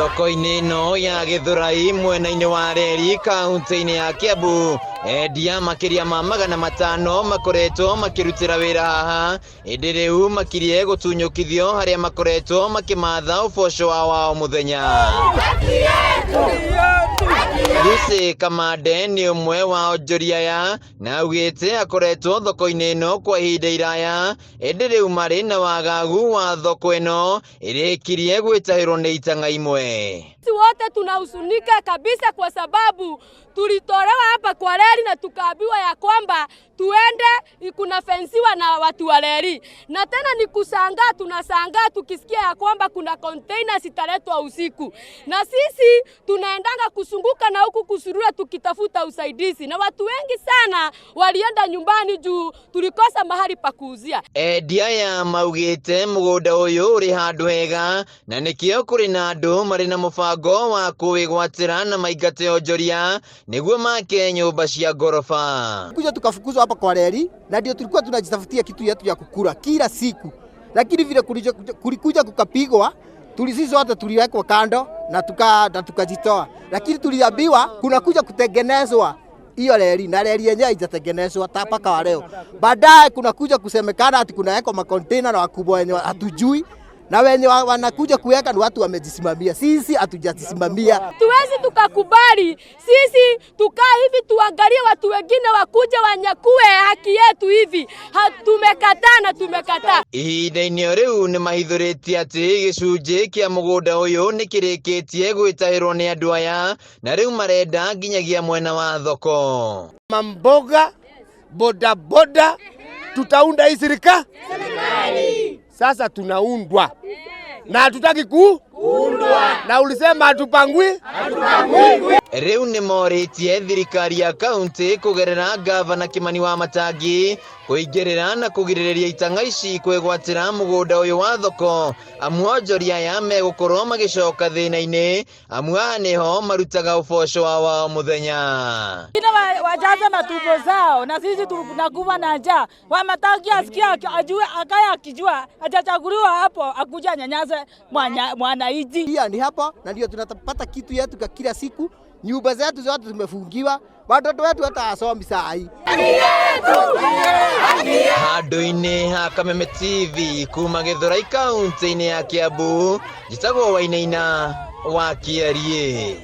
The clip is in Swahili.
Thoko-inĩ ĩno ya Gĩthũrai mwena-inĩ wa reri kaunti-inĩ ya Kiambu, endia makĩria ma 500 makoretwo makĩrutĩra wĩra haha, ĩndĩ rĩu makirie gũtunyũkithio harĩa makoretwo makĩmatha ũboco wao wa o mũthenya. Lucy Kamande nĩ ũmwe wa onjoria aya na augĩte akoretwo thoko-inĩ ĩno kwa ihinda iraya, ĩndĩ rĩu marĩ na wagagu wa thoko ĩno ĩrĩkirie gwĩtahĩrwo nĩ itang'a imwe. Sisi wote tunahuzunika kabisa kwa sababu tulitolewa hapa kwa reli na tukaambiwa ya kwamba tuende kuna fensiwa na watu wa reli, na tena ni kushangaa, tunashangaa tukisikia ya kwamba kuna container zitaletwa usiku, na sisi tunaendanga kusunguka na huku kusurura tukitafuta usaidizi, na watu wengi sana walienda nyumbani juu tulikosa mahali pa kuuzia. Endia aya maugĩte mũgũnda ũyũ ũrĩ handũ hega na nĩkĩo kũrĩ na andũ marĩ na mũbango wa kũwĩgwatĩra na maingate onjoria nĩguo make nyũmba cia ngoroba. Kuja tukafukuzwa hapa kwa reli na ndio tulikuwa tunajitafutia kitu yetu ya kukula kila siku, lakini vile kulikuja kukapigwa, sisi wote tuliwekwa kando na tukajitoa, lakini tuliambiwa kuna kuja kutengenezwa hiyo reli na reli yenyewe haijatengenezwa mpaka wa leo. Baadaye kuna kuja kusemekana ati kunawekwa makontena na wakubwa wenye hatujui, na wenye wanakuja kuweka ni watu wamejisimamia, sisi hatujajisimamia. Tuwezi tukakubali sisi tukaa hivi tuangalie watu wengine wakuja wanyakue haki yetu hivi. Tumekataa na tumekataa. Ihinda-inĩ o rĩu nĩ mahithũrĩtie atĩ gĩcunjĩ kĩa mũgũnda ũyũ nĩ kĩrĩkĩtie gwĩtahĩrwo nĩ andũ aya na rĩu marenda nginyagia mwena wa thoko. Mamboga, bodaboda, tutaunda hii serikali. Sasa tunaundwa na hatutaki kuundwa, na ulisema hatupangwi. Rĩu nĩ morĩtie thirikari ya kaunti kũgerera gavana Kimani wa Matangi kũingĩrĩra na kũgirĩrĩria itang'a ici kwĩgwatĩra mũgũnda ũyũ wa thoko, amu onjoria aya megũkorwo magĩcoka thĩna-inĩ, amu haha nĩho marutaga ũboco wao wa o mũthenya. Wengine wajaze matumbo zao na sisi tunakufa na njaa. Wamatangi asikia ajue akaye akijua hajachaguliwa hapo akuja anyanyase mwananchi. Pia ni hapo na ndio tunapata kitu yetu kwa kila siku. Nyumba zetu zote zimefungiwa, watoto wetu hata hawasomi saa hii. Handũ-inĩ ha Kameme TV kuma Gĩthũrai kaunti-inĩ ya Kiambu, njĩtagwo Wainaina wa Kĩariĩ.